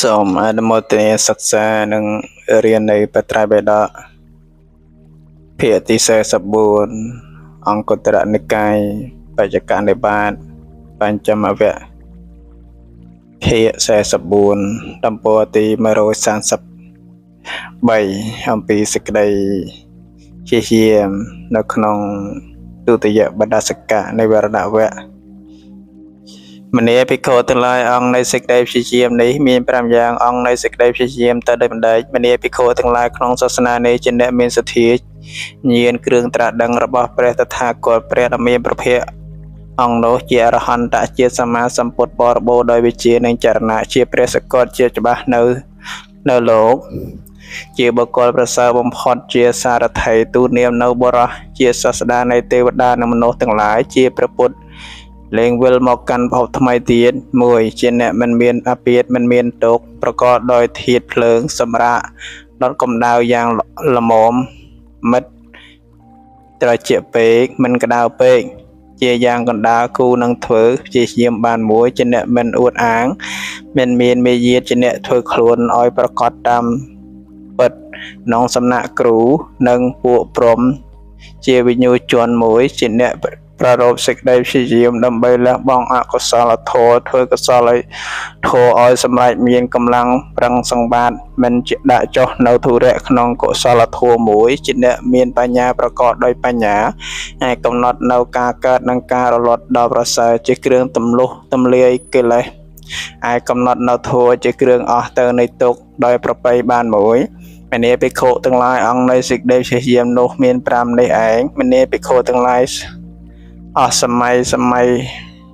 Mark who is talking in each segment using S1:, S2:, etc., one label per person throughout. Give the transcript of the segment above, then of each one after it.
S1: សូមអនុមោទនាសិក្សានិងរៀននៃបត្រៃបិដកភាគទី44អង្គុត្តរនិកាយបច្ចកនិបាតបញ្ចមវគ្គភាគ44ទំព័រទី133អំពីសេចក្តីជាយាមនៅក្នុងទុតិយបណ្ដសកៈនៃវរណវគ្គមនាភិក្ខុទាំងឡាយអង្គនៃសេចក្តីព្យាយាមនេះមាន5យ៉ាងអង្គនៃសេចក្តីព្យាយាមតើដូចម្ដេចមនាភិក្ខុទាំងឡាយក្នុងសាសនានេះជាអ្នកមានសទ្ធាញាណគ្រឿងត្រាស់ដឹងរបស់ព្រះតថាគតព្រះដ៏មានប្រភពអង្គនោះជាអរហន្តជាសម្មាសម្ពុទ្ធបរិបូរណ៍ដោយវិជ្ជានិងចរណៈជាព្រះសកលជាច្បាស់នៅនៅលោកជាបុគ្គលប្រសើរបំផុតជាសារថីទូនាមនៅបរោះជាសាស្តានៃទេវតានិងមនុស្សទាំងឡាយជាព្រះពុទ្ធលែងវិលមកកាន់ភពថ្មីទៀតមួយជាអ្នកមិនមានអាពាធមិនមានទុក្ខប្រកបដោយធាតុភ្លើងសម្រាប់ដុតកម្ដៅយ៉ាងល្មមមិត្តត្រជាក់ពេកមិនក្តៅពេកជាយ៉ាងកណ្ដាលគូនឹងធ្វើជាយាមបានមួយជាអ្នកមិនអួតអាងមិនមានមេយាទជាអ្នកធ្វើខ្លួនឲ្យប្រកបតាមពិតក្នុងសំណាក់គ្រូនិងពួកព្រំជាវិញ្ញូជនមួយជាអ្នកប្រារព្ធសេចក្តីព្យាយាមដើម្បីលះបង់អកុសលធម៌ធ្វើកុសលធម៌ឲ្យសម្រេចមានកម្លាំងប្រឹងសង្បាតមិនជាដាក់ចុះនៅធុរៈក្នុងកុសលធម៌មួយជាអ្នកមានបញ្ញាប្រកបដោយបញ្ញាហើយកំណត់នៅការកើតនិងការរលត់ដល់ប្រសើរជាគ្រឿងទម្លុះទម្លាយកិលេសឯកំណត់នៅធម៌ជាគ្រឿងអស់ទៅនៃទុក្ខដោយប្រពៃបានមួយមនាភិក្ខុទាំងឡាយអង្គនៃសេចក្តីព្យាយាមនោះមាន5នេះឯងមនាភិក្ខុទាំងឡាយអស់សម័យសម័យ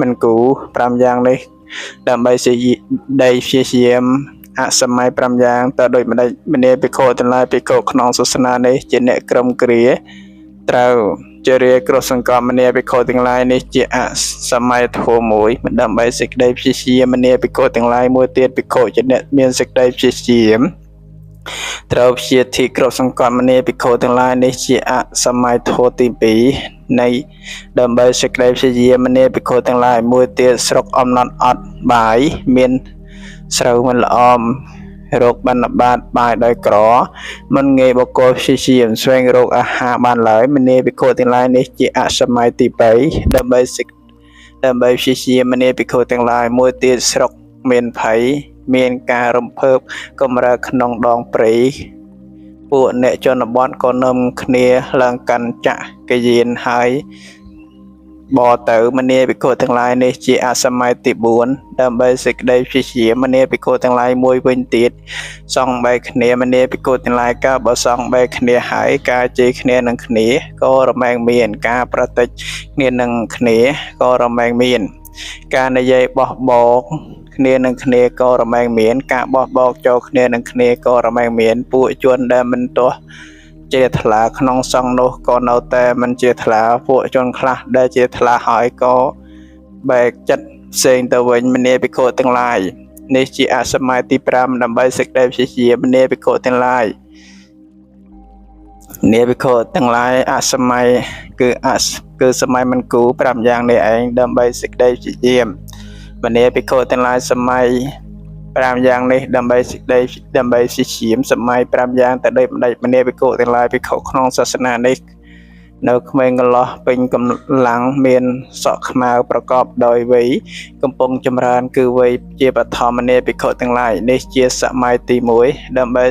S1: មិនគូ5យ៉ាងនេះដើម្បីសេចក្តីព្យាយាមអសម័យ5យ៉ាងតើដូចម្ដេចមនាភិក្ខុទាំងឡាយភិក្ខុក្នុងសាសនានេះជាអ្នកក្រមគ្រាត្រូវជារាគ្រោះសង្កត់មនាភិក្ខុទាំងឡាយនេះជាអសម័យធម៌មួយដើម្បីសេចក្តីព្យាយាមមនាភិក្ខុទាំងឡាយមួយទៀតភិក្ខុជាអ្នកមានសេចក្តីព្យាយាមត្រូវព្យាធិគ្រប់សង្កត់មនាភិក្ខុទាំងឡាយនេះជាអសម័យធម៌ទី2នៃដើម្បីសេចក្តីព្យាយាមមនាភិក្ខុទាំងឡាយមួយទៀតស្រុកអំណត់អត់បាយមានស្រូវមិនល្អមរោគបណ្ឌបាតបាយដោយក្រមិនងាយបុគ្គលព្យាយាមស្វែងរកអាហារបានឡើយមនាភិក្ខុទាំងឡាយនេះជាអសម័យទី3ដើម្បីសេចដើម្បីព្យាយាមមនាភិក្ខុទាំងឡាយមួយទៀតស្រុកមានភ័យមានការរំភើបកម្រើក្នុងដងព្រៃពួកអ្នកជនបទក៏នឹមគ្នាឡើងកាន់ចក្រយានហើយបទៅមនាភិក្ខុទាំងឡាយនេះជាអសម័យទី4ដើម្បីសេចក្តីព្យាយាមមនាភិក្ខុទាំងឡាយមួយវិញទៀតសង្ឃបែកគ្នាមនាភិក្ខុទាំងឡាយកាលបើសង្ឃបែកគ្នាហើយការជេរគ្នានឹងគ្នាក៏រមែងមានការប្រតិចគ្នានឹងគ្នាក៏រមែងមានការនិយាយបោះបោកគ្នានឹងគ្នាក៏រមែងមានការបោះបោកចូលគ្នានឹងគ្នាក៏រមែងមានពួកជនដែលមិនទាស់ជាថ្លាក្នុងសង្ឃនោះក៏នៅតែមិនជាថ្លាពួកជនខ្លះដែលជាថ្លាហើយក៏បែកចិត្តផ្សេងទៅវិញមនាភិក្ខុទាំងឡាយនេះជាអសម័យទី5ដើម្បីសេចក្តីព្យាយាមមនាភិក្ខុទាំងឡាយនាភិក្ខុទាំងឡាយអសម័យគឺអគឺសម័យមិនគូ5យ៉ាងនេះឯងដើម្បីសេចក្តីព្យាយាមមនាភិក្ខុទាំងឡាយសម័យ5យ៉ាងនេះដើម្បីសេចក្តីដើម្បីព្យាយាមសម័យ5យ៉ាងទៅដូចម្ដេចមនាភិក្ខុទាំងឡាយភិក្ខុក្នុងសាសនានេះនៅក្មេងកន្លោះពេញកម្លាំងមានសក់ខ្មៅប្រកបដោយវ័យកំពុងចម្រើនគឺវ័យជាបឋមនាភិក្ខុទាំងឡាយនេះជាសម័យទី1ដើម្បី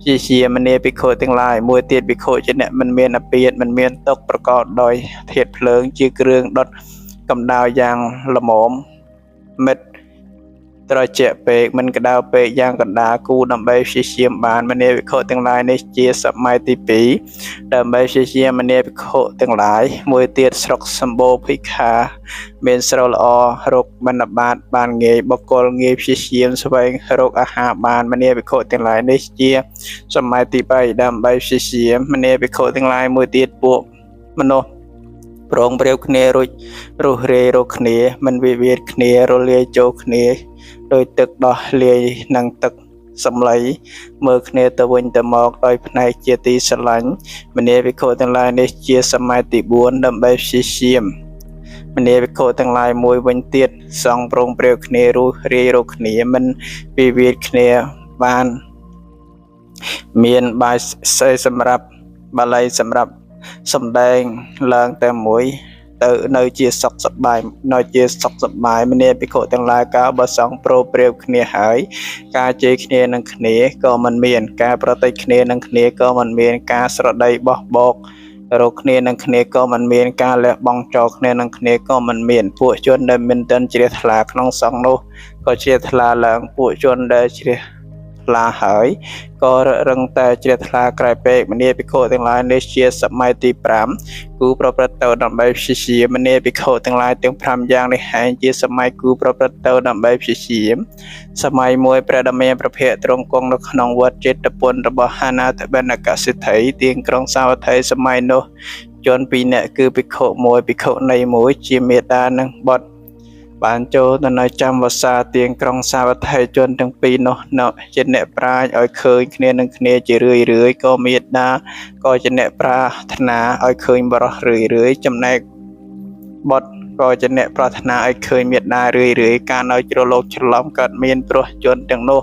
S1: ជាជាមនាភិក្ខុទាំងឡាយមួយទៀតភិក្ខុជាអ្នកមិនមានអាពាធមិនមានទុក្ខប្រកបដោយធាតុភ្លើងជាគ្រឿងដុតកម្ដៅយ៉ាងល្មមមិត្តត្រជាក់ពេកមិនក្តៅពេកយ៉ាងកណ្ដាលគូដើម្បីព្យាយាមបានមនាភិក្ខុទាំងឡាយនេះជាសម័យទី2ដើម្បីព្យាយាមមនាភិក្ខុទាំងឡាយមួយទៀតស្រុកសម្បូរភិក្ខាមានស្រូវល្អរកបណ្ឌបាតបានងាយបុគ្គលងាយព្យាយាមស្វែងរកអាហារបានមនាភិក្ខុទាំងឡាយនេះជាសម័យទី3ដើម្បីព្យាយាមមនាភិក្ខុទាំងឡាយមួយទៀតពួកមនុស្សប្រងព្រាវគ្នារួចរុះរាយរកគ្នាមិនវិវាទគ្នារលាយចូលគ្នាដោយទឹកដោះលាយនឹងទឹកសម្លៃមើលគ្នាទៅវិញទៅមកដោយផ្នែកជាទីស្រឡាញ់មនាភិក្ខុទាំងឡាយនេះជាសម័យទី4ដើម្បីព្យាយាម មនាភិក្ខុទាំងឡាយមួយវិញទៀតសង្ឃប្រងព្រាវគ្នារុះរាយរកគ្នាមិនវិវាទគ្នាបានមានបាយសីសម្រាប់បាលីសម្រាប់សំដែងឡើងតែមួយទៅនៅជាសុខសប្បាយនៅជាសុខសប្បាយមនាភិក្ខុទាំងឡាយកាលបើសង្ឃប្រោព្រាវគ្នាហើយការជេរគ្នានឹងគ្នាក៏មិនមាន ការប្រតិគ្នានឹងគ្នាក៏មិនមានការស្រដីបោះបោករកគ្នានឹងគ្នាក៏មិនមានការលះបង់ចោលគ្នានឹងគ្នាក៏មិនមានពួកជនដែលមិនទាន់ជ្រះថ្លាក្នុងសង្ឃនោះក៏ជ្រះថ្លាឡើងពួកជនដែលជ្រះថ្លាហើយក៏រឹងតែជ្រះថ្លាក្រៃពេកមនាភិក្ខុទាំងឡាយនេះជាសម័យទី5គូប្រព្រឹត្តទៅដើម្បីព្យាយាមមនាភិក្ខុទាំងឡាយទាំង5យ៉ាងនេះឯងជាសម័យគូប្រព្រឹត្តទៅដើម្បីព្យាយាមសម័យមួយព្រះដ៏មានព្រះភក្ត្រទ្រង់គង់នៅក្នុងវត្តចេតពុនរបស់ហានាថបណ្ឌកសិទ្ធិទៀងក្រុងសាវត្ថីសម័យនោះជនពីរនាក់គឺភិក្ខុមួយភិក្ខុនីមួយជាមេដានិងបុត្របានចូលទៅនៅចាំវស្សាទៀងក្រុងសាវត្ថីជនទាំងពីរនោះនៅជាអ្នកប្រាជ្ញឲ្យឃើញគ្នានឹងគ្នាជារឿយរឿយក៏មេដាក៏ជាអ្នកប្រាថ្នាឲ្យឃើញបរោះរឿយរឿយចំណែកបុត្រក៏ជាអ្នកប្រាថ្នាឲ្យឃើញមេដារឿយរឿយការនៅជ្រលកច្រឡំកើតមានព្រោះជនទាំងនោះ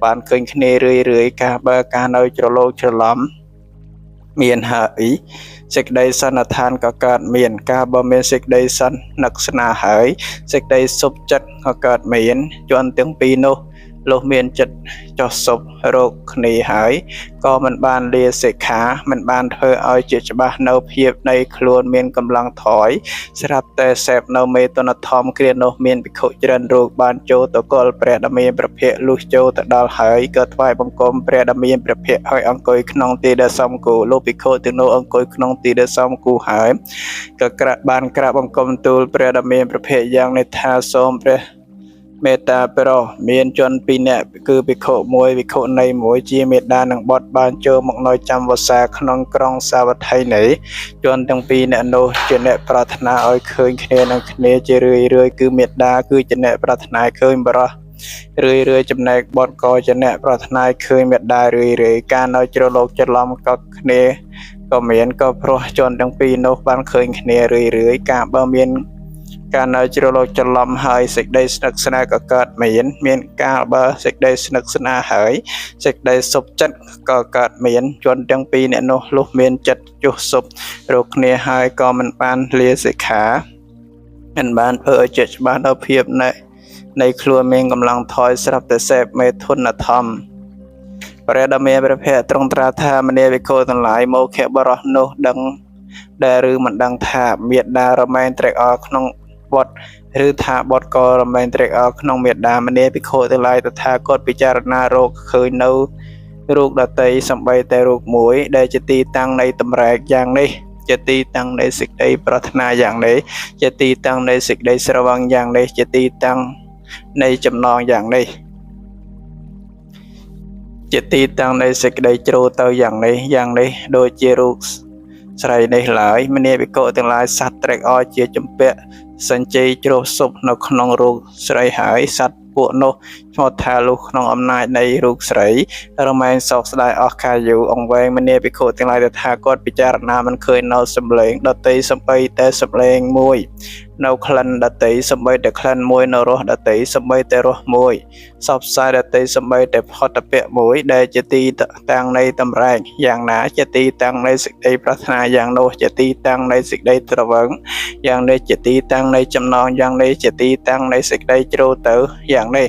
S1: បានឃើញគ្នារឿយរឿយការបើការនៅជ្រលកច្រឡំមានហើយសេចក្តីសន្និដ្ឋានក៏កើតមានការបើមានសេចក្តីសន្នឹកស្នាហើយសេចក្តីសុខចិត្តក៏កើតមានជនទាំងពីរនោះលុះមានចិត្តចោះសុបរកគ្នាហើយក៏មិនបានលាសិក្ខាមិនបានធ្វើឲ្យជាច្បាស់នៅភាពនៃខ្លួនមានកម្លាំងថយស្រាប់តែសេពនៅមេតុនធម្មគ្រានោះមានភិក្ខុច្រើនរូបបានចូលទៅកលព្រះដ៏មានព្រះភក្ត្រលុះចូលទៅដល់ហើយក៏ថ្វាយបង្គំព្រះដ៏មានព្រះភក្ត្រហើយអង្គុយក្នុងទីដែលសមគួរលោកភិក្ខុទាំងនោះអង្គុយក្នុងទីដែលសមគួរហើយក៏ក្រាបបានក្រាបបង្គំទូលព្រះដ៏មានព្រះភក្ត្រយ៉ាងនេះថាសូមព្រះមេត្តាប្រុសមានជនពីរនាក់គឺភិក្ខុមួយភិក្ខុនីមួយជាមេដានិងបុត្របានចូលមកនៅចាំវស្សាក្នុងក្រុងសាវត្ថីនេះជនទាំងពីរនាក់នោះជាអ្នកប្រាថ្នាឲ្យឃើញគ្នានឹងគ្នាជារឿយរឿយគឺមេដាគឺជាអ្នកប្រាថ្នាឃើញបរោះរឿយរឿយចំណែកបុត្រក៏ជាអ្នកប្រាថ្នាឃើញមេដារឿយរឿយការនៅជ្រលកច្រឡំក៏គ្នាក៏មានក៏ព្រោះជនទាំងពីរនោះបានឃើញគ្នារឿយរឿយការបើមានការនៅជ្រលកច្រឡំហើយសេចក្តីស្និទ្ធស្នាលក៏កើតមានមានកាលបើសេចក្តីស្និទ្ធស្នាលហើយសេចក្តីសុខចិត្តក៏កើតមានជនទាំងពីរអ្នកនោះលុះមានចិត្តចុះសុបរកគ្នាហើយក៏មិនបានលាសិក្ខាមិនបានធ្វើឲ្យជាច្បាស់ដល់ភាពនៃខ្លួនមានកម្លាំងថយស្រាប់តែសេពមេធនធម្មព្រះដ៏មានព្រះភក្ត្រទ្រង់ត្រាស់ថាមនាវិក្ខុទាំងឡាយមកខបរោះនោះដឹងដែលឬមិនដឹងថាមេដារមែងត្រេកអរក្នុងបុត្រឬថាបុត្រក៏រមែងត្រេកអរក្នុងមេដាមនាភិក្ខុទាំងឡាយតថាគតពិចារណារកឃើញនៅរូបដតីសំបីតែរូបមួយដែលជាទីតាំងនៃតម្រែកយ៉ាងនេះជាទីតាំងនៃសេចក្តីប្រាថ្នាយ៉ាងនេះជាទីតាំងនៃសេចក្តីស្រវឹងយ៉ាងនេះជាទីតាំងនៃចំណងយ៉ាងនេះជាទីតាំងនៃសេចក្តីជ្រុលទៅយ៉ាងនេះយ៉ាងនេះដូចជារូបស្រីនេះឡើយមនាភិក្ខុទាំងឡាយសត្វត្រេកអរជាចម្ពាក់សញ្ជ័យជ្រោះសុបនៅក្នុងរូបស្រីហើយសត្វពួកនោះឈ្មោះថាលុះក្នុងអំណាចនៃរូបស្រីរមែងសោកស្ដាយអស់កាយយូរអង្វែងមនាភិក្ខុទាំងឡាយទៅថាគាត់ពិចារណាមិនឃើញនៅសម្លេងដតីសំបីតែសម្លេងមួយនៅក្លិនដតីសំបីតែក្លិនមួយនៅរសដតីសំបីតែរសមួយសពផ្សាយដតីសំបីតែផតពៈមួយដែលជាទីតាំងនៃតម្រែកយ៉ាងណាជាទីតាំងនៃសេចក្តីប្រាថ្នាយ៉ាងនោះជាទីតាំងនៃសេចក្តីត្រវឹងយ៉ាងនេះជាទីតាំងនៃចំណងយ៉ាងនេះជាទីតាំងនៃសេចក្តីជ្រុលទៅយ៉ាងនេះ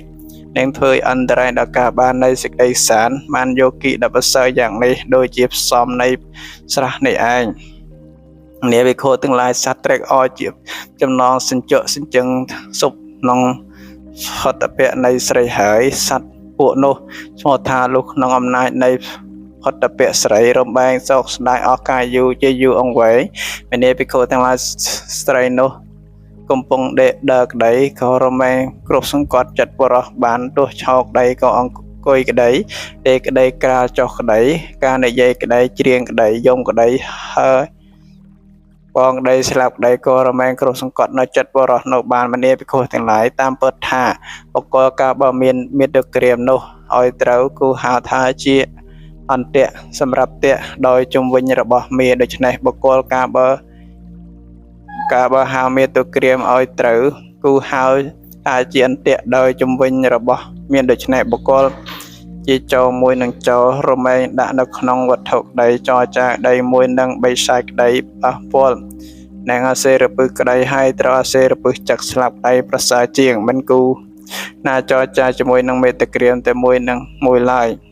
S1: នឹងធ្វើឲ្យអន្តរាយដល់ការបាននៃសេចក្តីសានបានយោគីដល់ប្រសើរយ៉ាងនេះដូចជាផ្សំនៃស្រះនេះឯងនាវិខោទាំងឡាយសត្វត្រេកអរជាចំណងសញ្ជក់សញ្ជឹងសុបក្នុងហតពៈនៃស្រីហើយសត្វពួកនោះឈ្មោះថាលុះក្នុងអំណាចនៃហតពៈស្រីរំបែងសោកស្ដាយអស់កាយយូរជាយូរអង្វែងមនាភិក្ខុទាំងឡាយស្ត្រីនោះកំពុងដេកដើរក្តីក៏រមែងគ្រប់សង្កត់ចិត្តបរោះបានទោះឆោកដីក៏អង្គុយក្តីដេកក្តីក្រាលចុះក្តីការនិយាយក្តីច្រៀងក្តីយំក្តីហើយបងក្តីស្លាប់ក្តីក៏រមែងគ្រប់សង្កត់នៅចិត្តបរោះនៅបានមនាភិក្ខុទាំងឡាយតាមពិតថាបុគ្គលកាលបើមានមេត្តាក្រៀមនោះឲ្យត្រូវគូហៅថាជាអន្តៈសម្រាប់តៈដោយជំវិញរបស់មេដូច្នេះបុគ្គលកាលបើ កាលបើហៅមាតុក្រៀមឲ្យត្រូវគូហៅថាជាអន្ទាក់ដោយជំវិញរបស់មានដូច្នេះបុគ្គលជាចោរមួយនឹងចោររមែងដាក់នៅក្នុងវត្ថុក្តីចរចាក្តីមួយនឹងបិសាចក្តីប៉ះពាល់នឹងអាសេរពឹសក្តីហើយត្រូវអាសេរពឹសចឹកស្លាប់ក្តីប្រសើរជាងមិនគូណាចរចាជាមួយនឹងមេតក្រៀមតែមួយនឹងមួយឡើយ។